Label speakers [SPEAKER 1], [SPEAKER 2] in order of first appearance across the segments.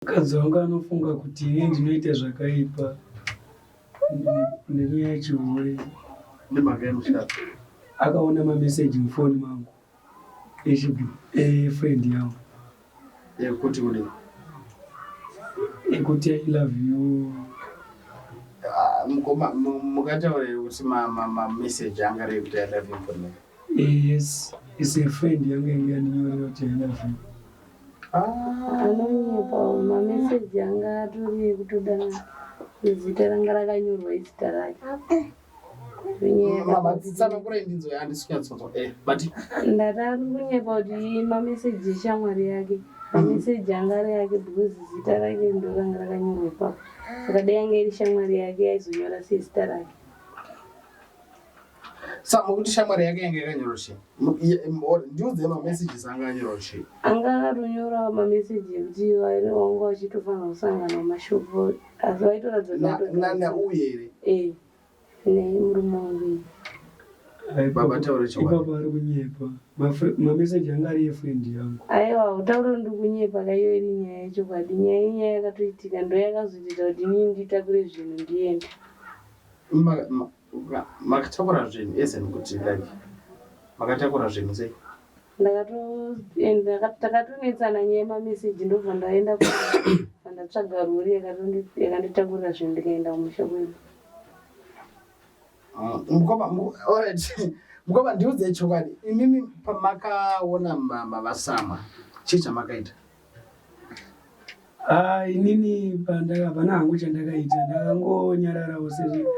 [SPEAKER 1] Mukadzi wangu anofunga kuti ini ndinoita zvakaipa nenyaya yechihure.
[SPEAKER 2] Nemhaka yemuchato.
[SPEAKER 1] Akaona mameseji mufoni mangu efriend yangu.
[SPEAKER 2] Ekuti kudii?
[SPEAKER 1] Ekuti I love you.
[SPEAKER 2] Ah, mukoma mukataura here kuti mameseji anga ari ekuti I love you mufoni menyu?
[SPEAKER 1] Yes, it's a friend yangu yange yandinyorera kuti I love you.
[SPEAKER 3] Anonyepa mameseji anga atori ekutodana zita ranga rakanyorwa izita rake.
[SPEAKER 2] Tsanangurai ndinzwe handisi kunyatsonzwa. Eh, but
[SPEAKER 3] ndati ari kunyepa kuti mameseji eshamwari yake mameseji anga ari ake because zita rake ndo ranga rakanyorwa ipapo saka dai yanga iri shamwari yake aizonyora sezita rake.
[SPEAKER 2] Sa mukuti shamwari yake yanga yakanyorwa chii? Ndiudze mamessages anga anyorwa chii?
[SPEAKER 3] Anga akatonyora mameseji ekuti wanga vachitofanira kusangana mumashop asi vaitoratidza
[SPEAKER 2] kuti nana uye here?
[SPEAKER 3] Eh, nemurume wangu iye.
[SPEAKER 2] Baba taura chokwadi.
[SPEAKER 1] Ipapo ari kunyepa. Mameseji anga ari efriend yangu.
[SPEAKER 3] Aiwa utaura ndiri kunyepa ka iyo iri nyaya yechokwadi. Nyaya inyaya yakatoitika ndo yakazotoita kuti inini nditakure zvinhu ndiende.
[SPEAKER 2] Makatakura zvinhu as in kuti like makatakura zvinhu sei?
[SPEAKER 3] Ndakatoenda takatonetsana nyaya yemameseji ndobva ndaenda ndatsvaga rori yakanditakurira zvinhu ndikaenda kumusha kwedu.
[SPEAKER 2] Ah, mukoma alright mukoma ndiudzei chokwadi imimi pamakaona mama vasama chii chamakaita?
[SPEAKER 1] Ah, inini pandaka hapana hangu chandakaita ndakangonyararawo sezvo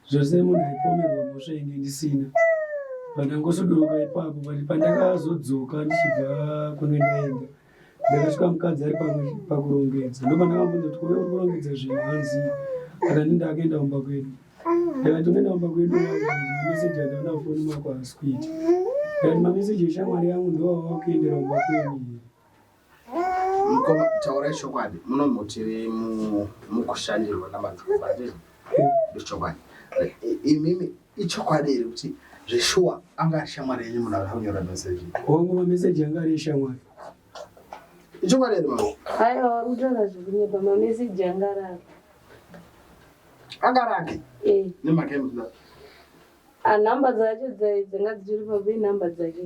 [SPEAKER 1] zvose munhu aipomerwa mhosva inge ndisina pandangosuduruka ipapo but pandakazodzoka ndichibva kune ndaenda ndakasvika mukadzi ari pakurongedza ndopandakamubvunza kuti kuve uri kurongedza zvinhu hanzi akandi ndakaenda kumba kwedu ndakati unoenda kumba kwedu mameseji andaona foni mako haasi kuita ndakati mameseji eshamwari yangu ndowawakuendera kumba kwenyu here
[SPEAKER 2] Mukoma taurai chokwadi munomutiri mukushandirwa namadzibaba ndizvo ndochokwadi imimi ichokwadi here kuti zveshuwa anga ari shamwari yenyu munhu akakunyora meseji
[SPEAKER 1] hongu mameseji anga ari eshamwari
[SPEAKER 2] ichokwadi here mama
[SPEAKER 3] aiwa vari kutaura zvekunyepa mameseji anga ari ake
[SPEAKER 2] anga ari ake
[SPEAKER 3] eh.
[SPEAKER 2] nemhaka yemuda
[SPEAKER 3] ah, nhamba dzacho dzanga dzitori papo inhamba dzake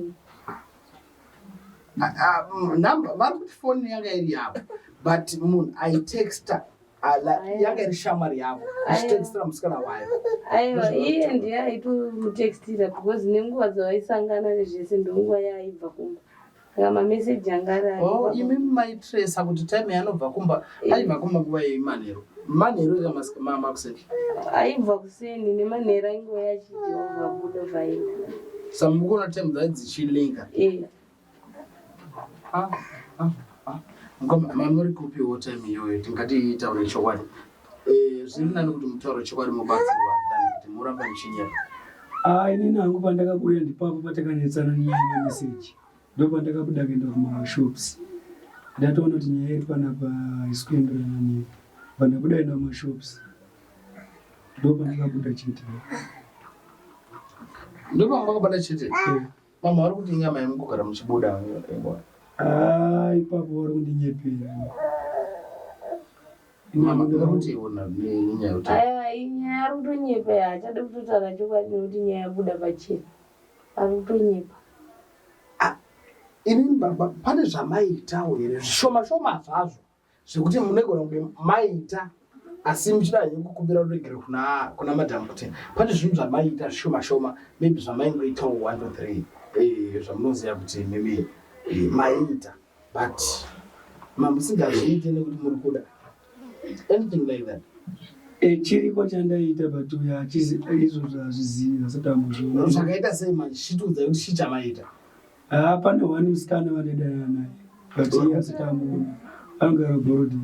[SPEAKER 2] Ah, ah, number vari kuti foni yanga iri yavo but munhu aitexta ah, yanga iri shamwari yavo achitextira musikana wayo
[SPEAKER 3] aiwa iye ndiye aitomutextira because nenguva dzavaisangana nezvese ndonguva yaaibva kumba saka mameseji anga ari
[SPEAKER 2] oh, imi maitresa kuti time yaanobva kumba eh. aibva kumba nguva yei manheru manheru emakuseni
[SPEAKER 3] aibva kuseni nemanheru ainguva yachidya buda vaenda
[SPEAKER 2] Sa mukuona time dzacho dzichilinka.
[SPEAKER 3] Eh.
[SPEAKER 2] Ah, ah, ah. Mukoma mamuri kupiwo time iyoyo tingati taure chokwadi. Eh, zviri nani kuti mutaure chokwadi mobatsirwa than kuti murambe muchinyepa.
[SPEAKER 1] Ah, inini hangu pandakabuya ndipapo patakanetsana nyaya yemameseji ndopandakabuda kuenda kumashops ndatoona kuti nyaya iri panapa haisi kuenderana nei pandabuda enda kumashops ndopandakabuda chete
[SPEAKER 2] ndopamwakabuda chete eh. mama vari kuti inyama yemukugara muchibuda
[SPEAKER 1] ah, ipapo vari kundinyepera
[SPEAKER 3] aiwa inyaya ari kutonyepa haachade kutotaura chokwadi nekuti nyaya yabuda pachena ari kutonyepa
[SPEAKER 2] ah, inini baba pane zvamaiitawo here zvishoma shoma zvazvo zvekuti munegona kunge maita asi muchida henyu kukumbira ruregero kuna kuna madam kuti pane zvinhu zvamaiita zvishoma shoma maybe zvamaingoitawo 1 to 3 eh, zvamunoziva kuti mimi eh, maiita but mamusingazviite nekuti muri kuda anything like that
[SPEAKER 1] eh, chiriko chandaita but uyo achizi izvozvo hazvizivi asati ambozviona
[SPEAKER 2] zvakaita sei manje chitiudzai kuti chii chamaita
[SPEAKER 1] Haa pane one musikana vandaidana naye but iye asati amuona anogara kuBorodero.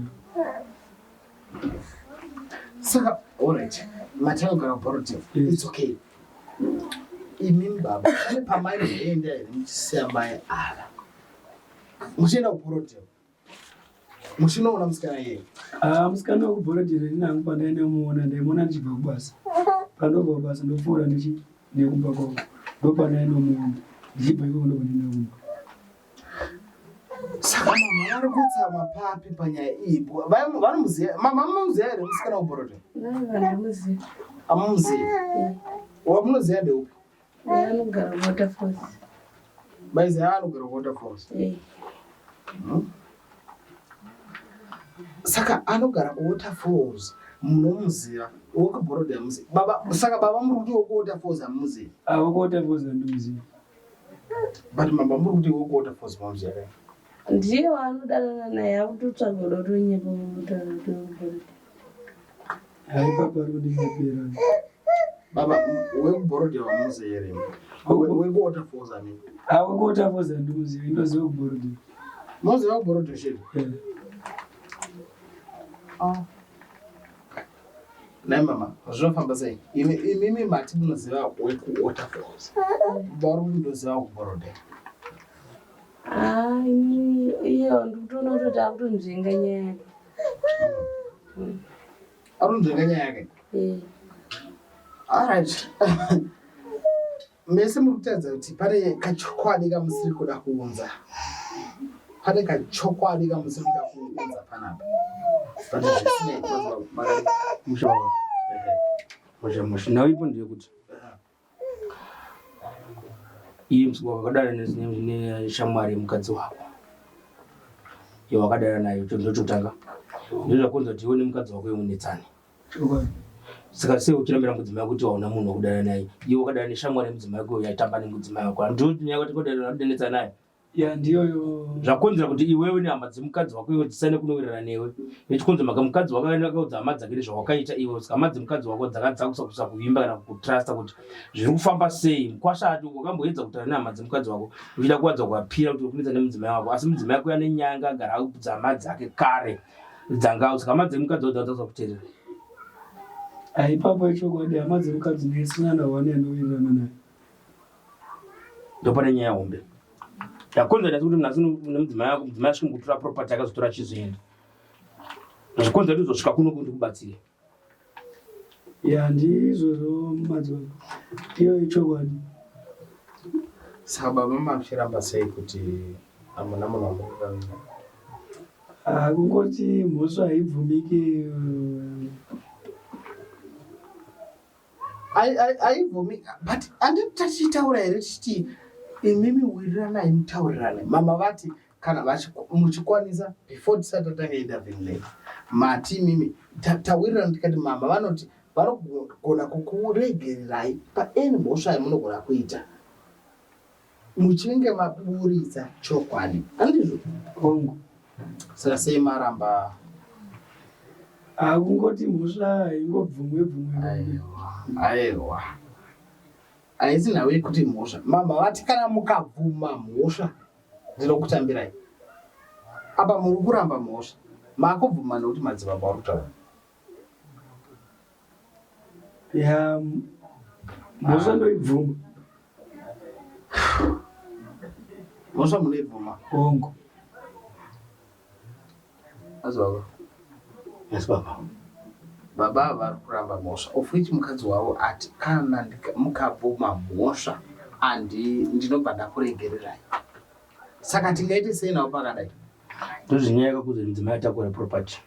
[SPEAKER 2] Saka alright matanogara kuBorodero
[SPEAKER 1] Yes.
[SPEAKER 2] it's okay. Imimi baba pane pamaimboenda here muchisiya mai ava muchienda kuBorodero Muchinoona musikana iyeye?
[SPEAKER 1] Ah, musikana wekubhorodhero ini hangu pandainemuona ndaimuona ndichibva kubasa. Pandobva kubasa ndopfuura ndichi nekumba kwavo. Ndopandainomuona ndichibva ikoko ndobva ndaenda kumba.
[SPEAKER 2] Saka mama vari kutsamwa papi panyaya iyi? Vanomuziva mama, munomuziva here musikana webhoroto?
[SPEAKER 3] Handimuzivi.
[SPEAKER 2] Amumuzivi? Wamunoziva ndeupi?
[SPEAKER 3] Anogara Waterfalls.
[SPEAKER 2] Maiziva anogara Waterfalls? Saka anogara kuWaterfalls munomuziva, wekuBorodhi hamuzivi baba. Saka baba muri kuti wekuWaterfalls hamuzivi?
[SPEAKER 1] WekuWaterfalls handimuzivi.
[SPEAKER 2] But mama muri kuti wekuWaterfalls mamuziva kai?
[SPEAKER 3] Ndiye waanodanana naye, akutotsvaga kuda kutonyepa kutaura kuti wekuBorodhi.
[SPEAKER 1] Hai, papa ari kundinyepera.
[SPEAKER 2] Baba, wekuBorodhi hamuzivi here? WekuWaterfalls amini.
[SPEAKER 1] WekuWaterfalls handimuzivi, ndoziva kuBorodhi.
[SPEAKER 2] Munoziva kuBorodhi chete? Nai mama, zvinofamba sei? Imimi mati munoziva wekuWaterfalls, vari kuti ndoziva kuBorodhi.
[SPEAKER 3] Ah, ini iye ndikutoona kutoti akutonzvenga nyaya yake.
[SPEAKER 2] Ari kunzvenga nyaya yake?
[SPEAKER 3] Eh.
[SPEAKER 2] Alright, mese muri kutaridza kuti pane kachokwadi kamusiri kuda kuunza, pane kachokwadi kamusiri kuda kuunza panapa, but zvisinei.
[SPEAKER 4] Musha baba, musha musha. Nhau ipo ndeyekuti iye musi wakadana neshamwari yemukadzi wako yawakadana nayo, ndochotanga ndozvakonza kuti iwe nemukadzi wako imunetsane.
[SPEAKER 1] Chokwadi.
[SPEAKER 4] Saka sei uchirambira mudzimai kuti wauna munhu wekudana naye, iwe wakadana neshamwari yemudzimai wako yaitamba nemudzimai wako? Ndo nyaya kuti kodanetsa naye.
[SPEAKER 1] Ya, ndiyoyo.
[SPEAKER 4] Zvakonzera kuti iwewe nehama dzemukadzi wako iwe dzisane kunowirirana newe, nechikonzero maka mukadzi wako akaudza hama dzake nezvawakaita iwe. Saka hama dzemukadzi wako dzakadzakusa kuvimba kana kutrusta kuti zviri kufamba sei. Mukwasha ati wakamboedza kutaura nehama dzemukadzi wako uchida kuwadza kuapira kuti ukunetsa nemudzimai wako, asi mudzimai wako yane nyanga agara audza hama dzake kare dzanga. Saka hama dzemukadzi wako dzakadzakusa kuteerera.
[SPEAKER 1] Aipapo ichokwadi, hama dzemukadzi ndisina nawane andowirirana naye.
[SPEAKER 4] Ndopane nyaya hombe yakonzera kuti nhasi nemudzimai wako, mudzimai asvike mukutora property, akazotora achizoenda, zvikonzera kuti uzosvika kuno kuti ndikubatsire.
[SPEAKER 1] Ya, ndizvozvo madzibaba, iyo ichokwadi.
[SPEAKER 2] Saka baba mamuchiramba sei kuti hamuna munhu wamurikuda?
[SPEAKER 1] Ah, kungoti mhosva haibvumiki.
[SPEAKER 2] Haibvumi, but handiti tachitaura here tichiti imimi wiriranai mutaurirane? Mama vati kana muchikwanisa before tisati tatanga intervene late, mati imimi tawirirana tikati mama vanoti vanogona kukuregererai paany mhosva yamunogona kuita muchinge maburitsa chokwadi, handizvo?
[SPEAKER 1] Hongu.
[SPEAKER 2] Saka sei maramba?
[SPEAKER 1] Ah, kungoti mhosva haingobvumwe bvumwe.
[SPEAKER 2] Aiwa, aiwa, haisi nhau yekuti mhosva. Mama vati kana mukabvuma mhosva ndinokutambirai. Apa muri kuramba mhosva, makubvuma nekuti madzibaba vari kutaura.
[SPEAKER 1] Ya, mhosva ndoibvuma.
[SPEAKER 2] Mhosva munoibvuma?
[SPEAKER 1] Hongu.
[SPEAKER 2] Madzibaba.
[SPEAKER 4] Yes baba.
[SPEAKER 2] Baba vari kuramba mhosva, of which mukadzi wavo ati kana mukabvuma mhosva andi ndinobva ndakuregererai. Saka tingaite sei navo pakadai?
[SPEAKER 4] Ndozvinyaya yakakuza mudzimai atakura property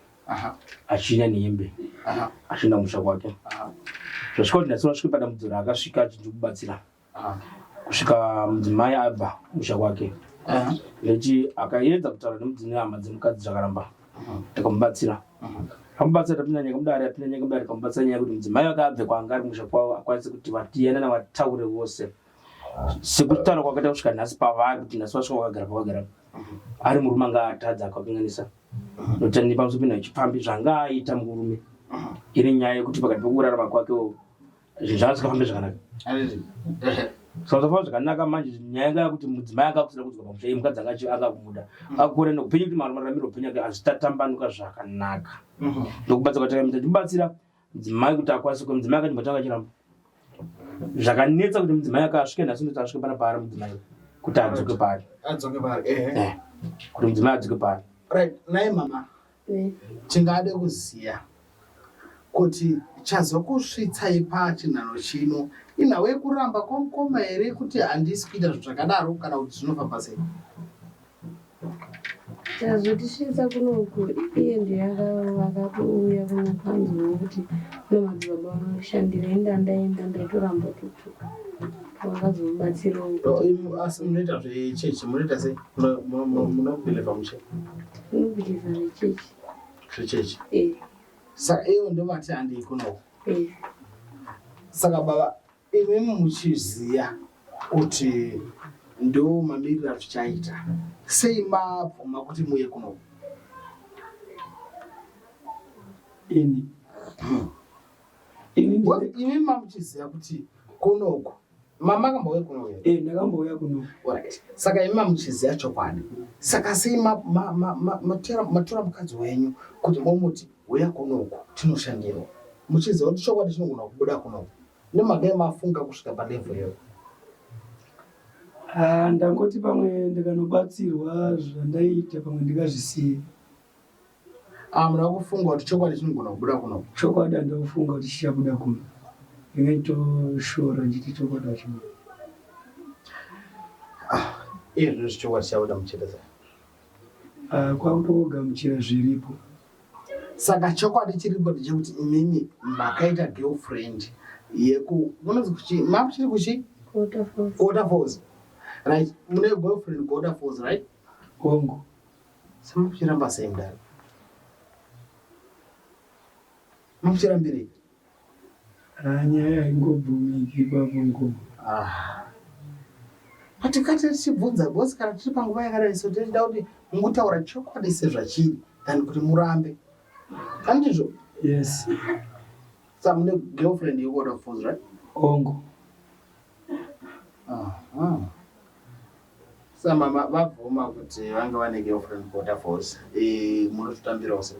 [SPEAKER 4] achienda nehembe, achienda musha kwake. Zvasvika kuti nhasi wasvike padambudziko raakasvika achindikubatsira kusvika mudzimai abva musha kwake, nekuti akaedza kutaura nehama dzemukadzi zvakaramba. Takamubatsira, amubatsira, tapinda nyaya mudare, apinda nyaya mudare, kamubatsira nyaya kuti mudzimai wake abve kwaanga ari musha kwavo akwanise kuti vatiyanana, vataure vose sekutaura kwakaita kusvika nhasi pavari kuti nhasi vasvika vakagara pavagara. Ari murume anga atadza, akakanganisa, nokuti nepamusoro pena chipfambi zvanga aita murume, iri nyaya yekuti pakati pekurarama kwakewo zvinhu zvanga zvikafambe zvakanaka. Saka zvafamba zvakanaka manje, nyaya yanga yakuti mudzimai anga akusida kudzoka pamusha, iye mukadzi anga akumuda akure neupenyu kuti mararamiro upenyu ake hazvitatambanuka zvakanaka. Ndokubatsira kwatakaita, tibatsira mudzimai kuti akwanise kuva mudzimai akati achiramba, zvakanetsa kuti mudzimai ake asvike nhasi, ndoti asvike pana paari mudzimai kuti adzoke paari.
[SPEAKER 2] Adzoke paari, ehe.
[SPEAKER 4] Kuti mudzimai adzoke paari.
[SPEAKER 2] Right, nai mama, tingade kuziva kuti chazokusvitsai pachinhano chino inhau yekuramba kwamukoma here kuti handisi kuita zvinhu zvakadaro, kana kuti zvinofamba sei?
[SPEAKER 3] Chazotisvitsa kunoku iye ndiye akatouya kuno kwanzwa kuti kune madzibaba vanoshandira ini ndandaenda ndaitoramba kutuka vakazomubatsirawo.
[SPEAKER 2] Asi munoita zvechechi munoita sei? Munobhilivha muchechi?
[SPEAKER 3] Munobhilivha zvechechi.
[SPEAKER 2] Zvechechi? Eh. Saka ivo ndovati handei kunoku. Eh. Saka baba Imimi muchiziya kuti ndo mamiriro azvichaita sei mabvuma kuti muuye kuno?
[SPEAKER 1] Ini
[SPEAKER 2] ini imi mamuchiziya kuti kunoku mamakambouya kuno here?
[SPEAKER 1] Eh, ndakambouya kuno.
[SPEAKER 2] Alright. Saka imi mamuchiziya chokwadi. Saka sei matora mukadzi wenyu kuti momuti huya kunoku tinoshandirwa muchiziva kuti chokwadi chinogona kubuda kunoku? Nemhaka yemafunga kusvika palevel iyoyo.
[SPEAKER 1] Ah, ndangoti pamwe ndikanobatsirwa zvandaiita pamwe ndingazvisiye.
[SPEAKER 2] Ah, muna kufunga kuti chokwadi chinogona kubuda kuno.
[SPEAKER 1] Chokwadi handikufunga kuti chichabuda kuno. Ndingaitoshora ndichiti chokwadi hachibuda.
[SPEAKER 2] Ah, izvozvi chokwadi chichabuda muchete sei?
[SPEAKER 1] Ah, kwakutogamuchira zviripo.
[SPEAKER 2] Saka chokwadi chiripo ndechekuti imimi makaita girlfriend yeku munonzi kuchi makuchiri kuchi Waterfalls. Right, mune boyfriend ku Waterfalls, right?
[SPEAKER 1] Hongu.
[SPEAKER 2] Samakuchiramba sei mudare? Makuchirambirei?
[SPEAKER 1] Ah, nyaya haingobvumiki ipapo ngoma.
[SPEAKER 2] Ah. Patikati tichibvunza boss kana tiri panguva yakadai so tichida kuti mungotaura chokwadi sezvachiri than kuti murambe. Handizvo?
[SPEAKER 1] Yes.
[SPEAKER 2] Sa mune girlfriend yekuWaterfalls, right?
[SPEAKER 1] Hongu.
[SPEAKER 2] Aha. Sa mama vabvuma kuti vanga vane girlfriend kuWaterfalls. Eh, munototambirawo sei?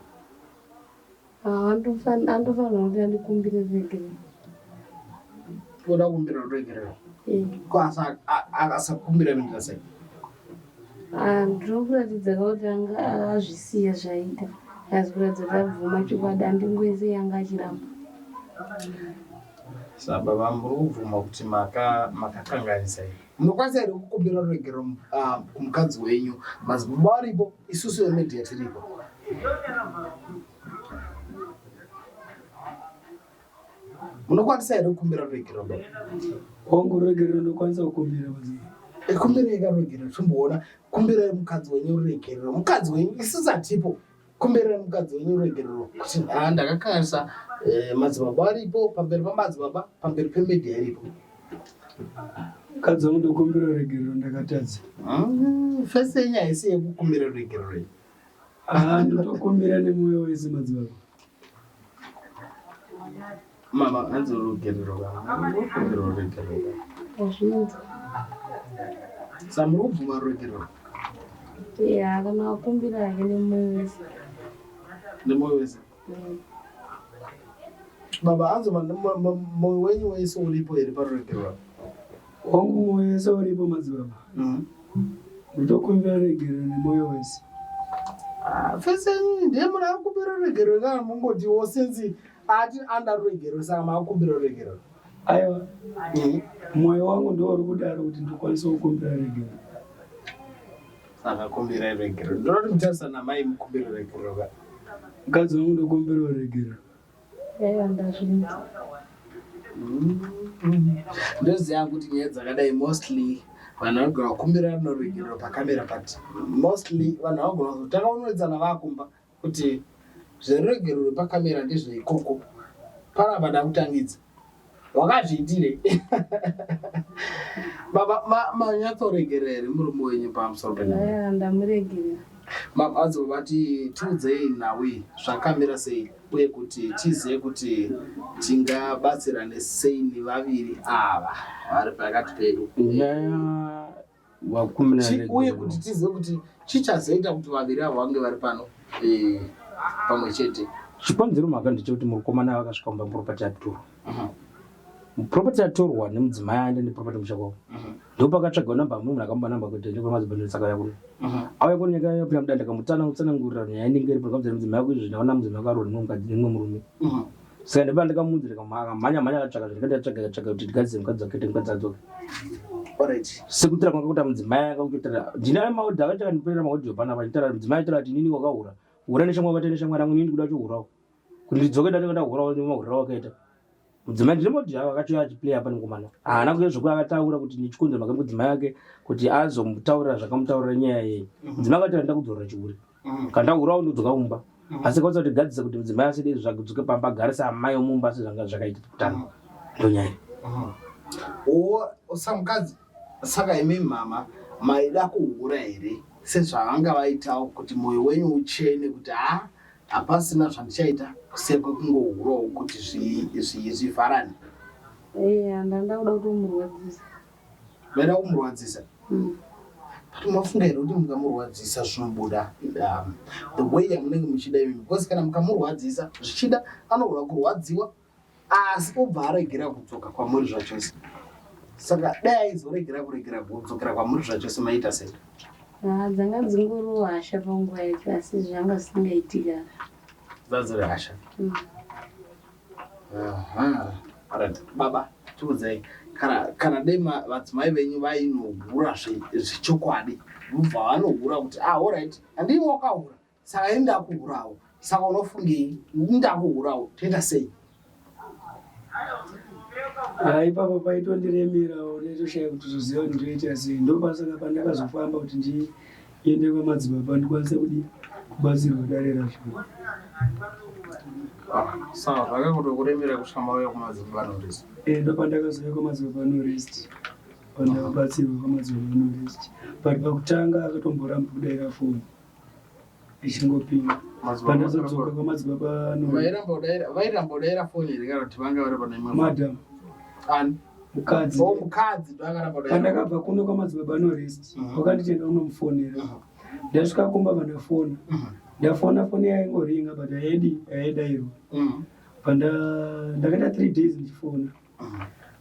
[SPEAKER 3] Andofanira kuti andikumbire ruregerero.
[SPEAKER 2] Oda kukumbira ruregerero?
[SPEAKER 3] Eh.
[SPEAKER 2] Ko akasakumbira inoita sei?
[SPEAKER 3] Ah, ndinokuratidza kuti anga azvisiya zvaita. Asi kuratidza kuti abvuma chokwadi andingoise yanga achiramba.
[SPEAKER 2] Sa baba muri kubvuma kuti makakanganisa here? Munokwanisa here kukumbira ruregerero ah, kumukadzi wenyu? Madzibaba aripo, isusu vemedia tiripo. Munokwanisa here kukumbira ruregerero baba?
[SPEAKER 1] Hongu, ruregerero ndokwanisa kukumbira madzibaba.
[SPEAKER 2] Eh, kumbirai ka ruregerero timboona. Kumbirai mukadzi wenyu ruregerero. Mukadzi wenyu isusu hatipo. Kumbirai mukadzi wenyu ruregerero kuti ah, ndakakanganisa eh, madzibaba aripo pamberi pamadzibaba pamberi pemedia iripo.
[SPEAKER 1] Mukadzi wangu ndokumbira ruregerero ndakatadza.
[SPEAKER 2] Fese yenyu haisi yekukumbira ruregerero iyi.
[SPEAKER 1] Ah, ndotokumbira nemwoyo wese madzibaba.
[SPEAKER 2] Mama, hanzi ruregerero ka. Kumbira ruregerero ka.
[SPEAKER 3] Azvinzwa.
[SPEAKER 2] Sa muri kubvuma ruregerero
[SPEAKER 3] Ya, kana wakumbira hake nemwoyo wese.
[SPEAKER 2] nemwoyo wese. Baba, hanzi mwoyo wenyu wese uripo here paruregerero?
[SPEAKER 1] Wangu mwoyo wese uripo madzibaba. Ndotokumbira ruregerero nemwoyo wese.
[SPEAKER 2] Ah, fese yenyu ndiye munhu ari kukumbira ruregerero kana mungoti wo since ati anda ruregerero saka makukumbira ruregerero.
[SPEAKER 1] Aiwa, mwoyo wangu ndiwo uri kudaro kuti ndikwanise kukumbira ruregerero.
[SPEAKER 2] Saka kumbirai ruregerero. Ndinoda kuti mutarisa namai mukumbire ruregerero ka.
[SPEAKER 1] Mukadzi wangu ndokumbira ruregerero.
[SPEAKER 3] Aiwa ndazvinzwa.
[SPEAKER 2] Ndoziva kuti nyaya dzakadai mostly vanhu vanogona kukumbira ruregerero pakamera but mostly vanhu vanogona kuzotanga kunoedzana vakumba kuti zveruregerero rwepakamera ndezveikoko panapa ndakutangidza wakazviitire baba manyatsoregerera here murume wenyu pamusoro
[SPEAKER 3] penhau ndamuregerera
[SPEAKER 2] Mabvadzo vati tiudzei nhau iyi zvakamira sei uye kuti tizive kuti tingabatsirane sei nevaviri ava vari pakati pedu.
[SPEAKER 4] Nyaya wakumira
[SPEAKER 2] uye kuti tizive kuti chichazoita kuti vaviri ava vange vari pano eh, pamwe chete.
[SPEAKER 4] Chikonzero mhaka ndechekuti mukomana vakasvika mumba property yatorwa. Property yatorwa nemudzimai aenda neproperty musha kwavo. Ndopakatsvagwa namba mumwe munhu akamupa namba kuti ende kwamadzibaba saka auya kuno. Auya kuno nyaya yapinda mudanda kamutana kutsanangurira nyaya inenge iripo ndikamudzira mudzimai wako izvi ndaona mudzimai wako arohwa nemumwe mukadzi nemumwe murume. Saka ndopandikamuudza ndikamhanya mhanya akatsvaka zvandikati atsvaga akatsvaga kuti ndigadzise mukadzi wake kuti mukadzi adzoke.
[SPEAKER 2] Alright.
[SPEAKER 4] Sekutira kwanga kuita mudzimai anga kutotaura ndine maodhi akaita kandipera maodhi panapa achitaura mudzimai aitaura kuti inini wakaura ura neshamwari wakaita neshamwari yangu inini ndikuda kuhurawo kuti ndidzoke ndati ndahurawo nemahuriro awakaita mudzimai ndine maodhi avo akatouya achiplay apa nemukomana haana kuita zvekuti akataura kuti nechikonzero make mudzimai ake kuti azomutaurira zvakamutaurira nyaya yei mudzimai akataura ndakudzorera chihure Kana ndahurawo ndodzoka kumba. Asi kautsa kuti gadzisa kuti mudzimai aside izvo zvakudzoke pamba agare saamai omumba sezvanga zvakaita kutanga. Ndonyaya.
[SPEAKER 2] O samukadzi saka imi mama maida kuhura here sezvavanga vaitawo kuti moyo wenyu uchene kuti ha hapasina zvandichaita kusiya kwekungohurawo kuti zvivharane?
[SPEAKER 3] Eya, ndanga kuda kutomurwadzisa.
[SPEAKER 2] Maida kumurwadzisa? But mafunga here kuti mukamurwadzisa zvinobuda the way yamunenge muchida imi because kana mukamurwadzisa zvichida anogona kurwadziwa asi obva aregera kudzoka kwamuri zvachose. Saka dai aizoregera kuregera kudzokera kwamuri zvachose maita sei?
[SPEAKER 3] Ah, dzanga dzingoriwo hasha panguva yacho asi zvanga zvisingaitika.
[SPEAKER 2] Dzadziri hasha. Aha. Alright. Baba, tiudzei kana kana dai vadzimai venyu vainohura zvechokwadi vobva vanohura kuti ah alright handii wakahura saka ini ndakuhurawo saka unofungei ndakuhurawo toita sei?
[SPEAKER 1] Ah, ipapo paitondiremerawo ndaitoshaya kuti zoziva kuti ndoita sei ndopasaka pandakazofamba kuti ndiende kwamadzibaba ndikwanise kudii kubatsirwa dare racho.
[SPEAKER 2] Ah, saka zvakakutokuremera kusvika mauya kumadzibaba Norest?
[SPEAKER 1] Eh, ndopandakazouya kwamadzibaba Norest pandakabatsirwa kwamadzibaba Norest but pakutanga akatomboramba kudaira foni ichingopinda pandazodzoka kwamadzibaba Norest.
[SPEAKER 2] Vairamba kudaira vairamba kudaira foni here kana kuti vanga vari pane imwe?
[SPEAKER 1] Madam.
[SPEAKER 2] Ani?
[SPEAKER 1] Mukadzi.
[SPEAKER 2] Oh, mukadzi ndoakaramba kudaira.
[SPEAKER 1] Pandakabva kuno kwamadzibaba Norest wakanditi enda unomufonera. Ndasvika kumba pandafona. Ndafona foni yaingoringa but haidi haidairwa. Panda ndakaita 3 days ndichifona.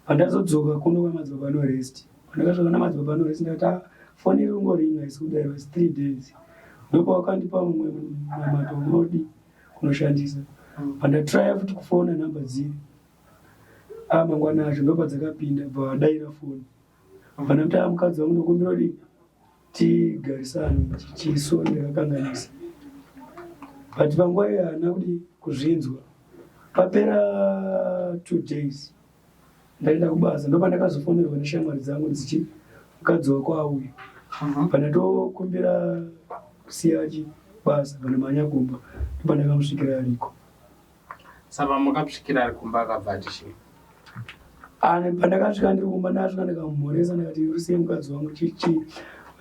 [SPEAKER 1] Pandazodzoka kuno kwamadzibaba Norest. Pandakasvika namadzibaba Norest ndakati ah foni iri kungoringa isi kudairwa it's 3 days. Ndopawakandipa mumwe munamato unodi kunoshandisa. Pandatraya futi kufona nhamba dziye. Ah mangwana acho ndopadzakapinda bva vadaira foni. Pandamuti ah mukadzi wangu ndokumbira kudii tigarisane chichiso ndakakanganisa but panguva iyo haana kudi kuzvinzwa papera 2 days ndaenda kubasa ndopandakazofonerwa neshamwari dzangu dzichi mukadzi wako auya pandatokumbira kusiya chibasa pandamhanya kumba ndopandakamusvikira ariko.
[SPEAKER 2] Saka makasvikira ari kumba akabva ati chii?
[SPEAKER 1] Ane pandakasvika ndiri kumba ndasvika ndikamumhoresa ndikati uri sei mukadzi wangu chichi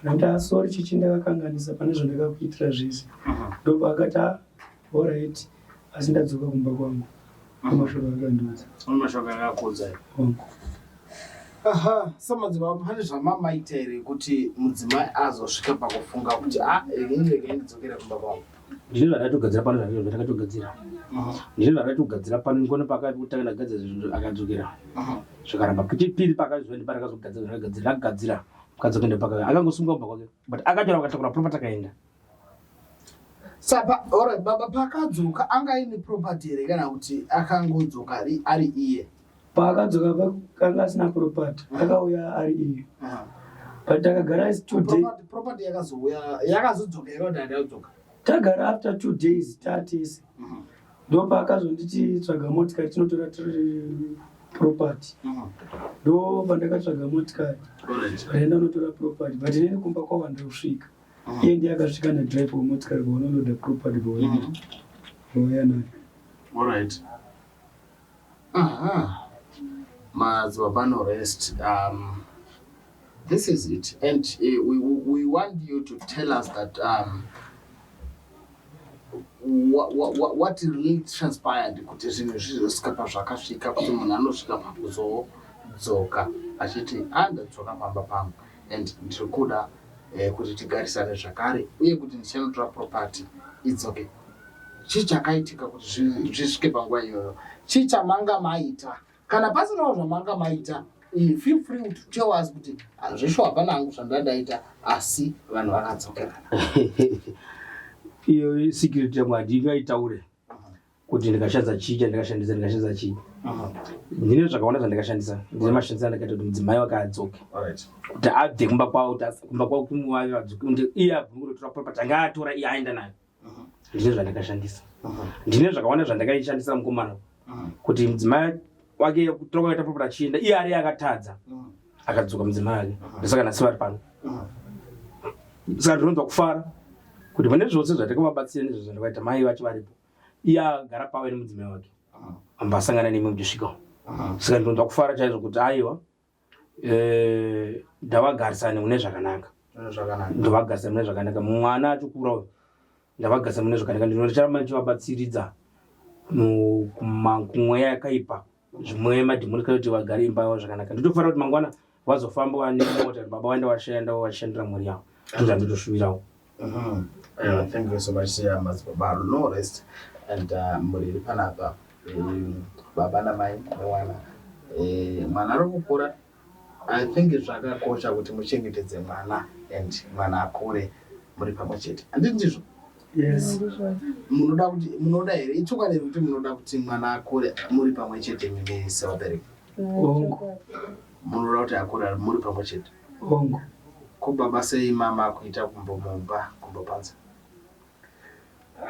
[SPEAKER 1] ndati ah sorry chichi ndakakanganisa pane zvandakakuitira zvese ndopaakati ah alright asi ndadzoka kumba kwangu ndomashoko akandiudza.
[SPEAKER 2] Ndomashoko akakuudza.
[SPEAKER 1] Wangu.
[SPEAKER 2] Aha, samadzibaba pane zvamamaita here kuti mudzimai azosvika pakufunga kuti ah ini regai ndidzokere kumba kwangu?
[SPEAKER 4] Ndine zvandakatogadzira pano zvandakatogadzira. Ndine zvandakatogadzira pano ndikona pakatanga ndagadzira zvinhu akadzokera. Zvikaramba kechipiri pakazviva ndipandakazogadzira zvandakagadzira ndakagadzira mukadzi wake ndopaka akangosunga kumba kwake but akatora akatakura property akaenda.
[SPEAKER 2] Saka alright baba paakadzoka anga aine property here kana kuti akangodzoka ari iye?
[SPEAKER 1] Paakadzoka anga asina property akauya ari iye. But takagara is 2 days.
[SPEAKER 2] Property yakazouya yakazodzoka here kana yadzoka?
[SPEAKER 1] Tagara after 2 days tatese. Ndopaakazonditi tsvaga motikari tinotora property. Ndo pandakatsvaga motikari. Ndaenda unotora property but inini kumba kwawanda kusvika. Iye ndiye akasvika nadriver wemotikari vaunonoda property vauya nayo.
[SPEAKER 2] Alright. Aha. Madzibaba no rest. This is it. And we want you to tell us that what really transpired kuti zvinhu zvizosvika pazvakasvika kuti munhu anosvika pakuzodzoka achiti ah ndadzoka pamba pangu and ndiri kuda kuti tigarisane zvakare uye kuti ndichanotora property idzoke. Chii chakaitika kuti zvisvike panguva iyoyo? Chii chamanga maita? Kana pasinawo zvamanga maita, feel free to tell us kuti zveshuwa hapana hangu zvandandaita asi vanhu vakadzokerana.
[SPEAKER 4] Iyo secret yangu handingaitaure. Kuti ndikashandisa chii chandikashandisa, ndikashandisa chii, ndine zvakawanda zvandikashandisa. Ndine mashandisa andakaita kuti mudzimai wake adzoke, kuti abve kumba kwavo, kuti kumba kwavo kumuvave vadzoke, kuti iye abve kutotora property anga atora iye aenda nayo. Ndine zvandakashandisa, ndine zvakawanda zvandakaishandisa mukomana, kuti mudzimai wake kutora kwakaita property achienda, iye ari akatadza, akadzoka mudzimai wake. Ndosaka nhasi vari pano. Saka ndinonzwa kufara kuti pane zvose zvatakavabatsira nezvo zvandakaita, mai vacho varipo, iye agara pavo nemudzimai wake, ambasangana nemi muchisvikawo. Saka ndinonzwa kufara chaizvo kuti aiwa, ndavagarisane mune zvakanaka.
[SPEAKER 2] Zvakanaka.
[SPEAKER 4] Ndovagarisana mune zvakanaka. Mwana achikura uyu, ndavagarisa mune zvakanaka. Ndinocharamba ndichivabatsiridza kumweya yakaipa, zvimweya madhimoni, kana kuti vagare imba yavo zvakanaka. Nditofanira kuti mangwana vazofamba vane mota, baba vaenda vashanda, vachishandira mhuri yavo. Ndozvanditoshuvirawo.
[SPEAKER 2] Thank you so much, madzibaba No Rest and mhuri iri panapa, baba namai nemwana. Mwana ari kukura. I think zvakakosha kuti muchengetedze mwana and mwana akure muri pamwe chete, handiti ndizvo?
[SPEAKER 1] Yes.
[SPEAKER 2] Munoda kuti, munoda here, ichokwadi here kuti munoda kuti mwana akure muri pamwe chete mimi sevabereki?
[SPEAKER 1] Hongu.
[SPEAKER 2] Munoda kuti akure muri pamwe chete?
[SPEAKER 1] Hongu.
[SPEAKER 2] Ko baba, sei mama kuita kumbomumba kumbopanza?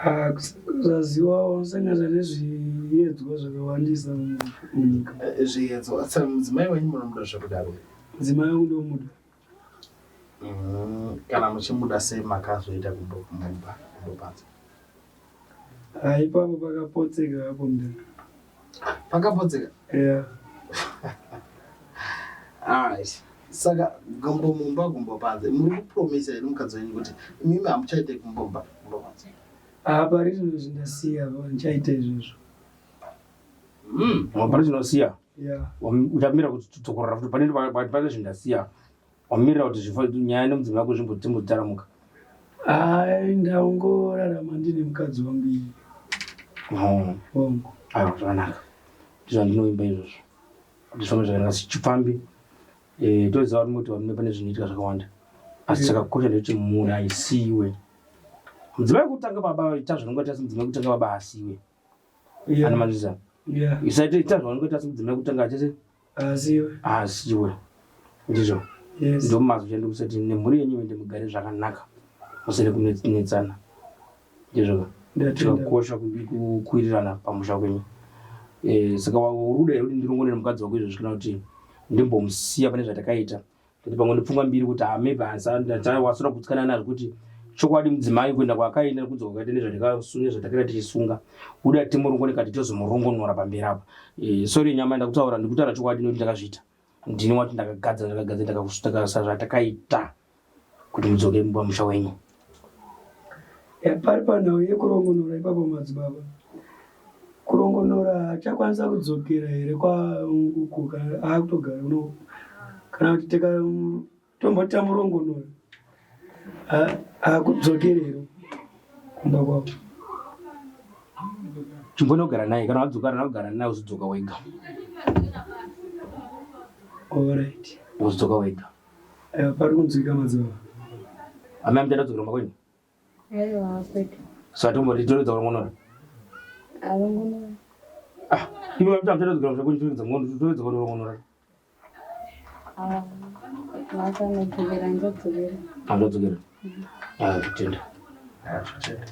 [SPEAKER 1] Ah, kusazivawo, unosangana nezviyedzwa zvakawandisa munyika.
[SPEAKER 2] Zviyedzo. Saka mudzimai wenyu munomuda zvekudaro?
[SPEAKER 1] Mudzimai wangu ndomuda.
[SPEAKER 2] Kana muchimuda, sei makazoita kumbomumba kumbopanza?
[SPEAKER 1] Ah, ipapo pakapotseka apo, mudana.
[SPEAKER 2] Pakapotseka?
[SPEAKER 1] Yeah.
[SPEAKER 2] Alright, saka gumbomumba gumbopanze, muri kupromisa here mukadzi wenyu kuti imimi hamuchaite kumbomba gumbopanze?
[SPEAKER 1] Ah, pari zvino zvindasiya, ndichaita izvozvo.
[SPEAKER 4] Pari zvinosiya?
[SPEAKER 1] Yeah.
[SPEAKER 4] Uchamira kuti dzokorora futi pane pane zvindasiya, wamirira kuti nyaya nemudzimai wako zvimbotaramuka?
[SPEAKER 1] Ai, ndaongorarama ndine mukadzi wangu iye. Hongu.
[SPEAKER 4] Aiwa, zvakanaka, ndizvandinoimba izvozvo, kuti zvifambe zvakanaka. Asi chipfambi, toziva kuti varume pane zvinoitika zvakawanda, asi chakakosha ndechekuti munhu aisiyiwe. Mudzimai kutanga, baba, ita zvaunongoita semudzimai kutanga, baba asiyiwe. Ana manzvisa?
[SPEAKER 1] Yeah.
[SPEAKER 4] Isaite, ita zvaunongoita semudzimai kutanga achese.
[SPEAKER 1] Asiwe.
[SPEAKER 4] Asiyiwe, ndizvo.
[SPEAKER 1] Yes.
[SPEAKER 4] Ndomazwi chandikuti nemhuri yenyu ende mugare zvakanaka, musine kunetsana, ndizvo.
[SPEAKER 1] Ndatenda.
[SPEAKER 4] Chakakosha kuwirirana pamusha kwenyu. Saka uri kuda here kuti ndirongonere mukadzi wako izvozvi, kana kuti ndimbomusiya pane zvatakaita? Kuti pamwe ndipfungwa mbiri kuti ha, maybe wasora kutsikana nazvo, kuti chokwadi mudzimai kuenda kwaakaenda nekudzoka kwakaita nezvatakaita tichisunga, uda timurongone kati tozomurongonora pamberi apa. Sorry nyama, ndakutaura, ndikutaura chokwadi nekuti ndakazviita. Ndini wati ndakagadzira, ndakagadzira, ndakasa zvatakaita kuti mudzoke pamusha wenyu.
[SPEAKER 1] Ya, pari panhau yekurongonora ipapo, madzibaba, kurongonora achakwanisa kudzokera here kwauku kana akutogara uno, kana kuti tika tomboti tamurongonora, akudzokeri here kumba kwavo?
[SPEAKER 4] Chimbonogara naye, kana wadzokara nakugara naye, uzodzoka wega.
[SPEAKER 1] Alright.
[SPEAKER 4] Uzodzoka wega.
[SPEAKER 1] Aiwa, pari kunzwika, madzibaba.
[SPEAKER 4] Amai, muchada kudzokera kumba kwenyu?
[SPEAKER 3] Aiwa, kwete.
[SPEAKER 4] Saka tomboti toredza kurongonora?
[SPEAKER 3] Arongonora.
[SPEAKER 4] Ah, iwe muchada kudzokera kumusha kwenyu, toredza kurongonora?
[SPEAKER 3] Vakanodzokera, ndizodzokera.
[SPEAKER 4] Andodzokera. Ah, tenda.
[SPEAKER 2] Ah, tenda.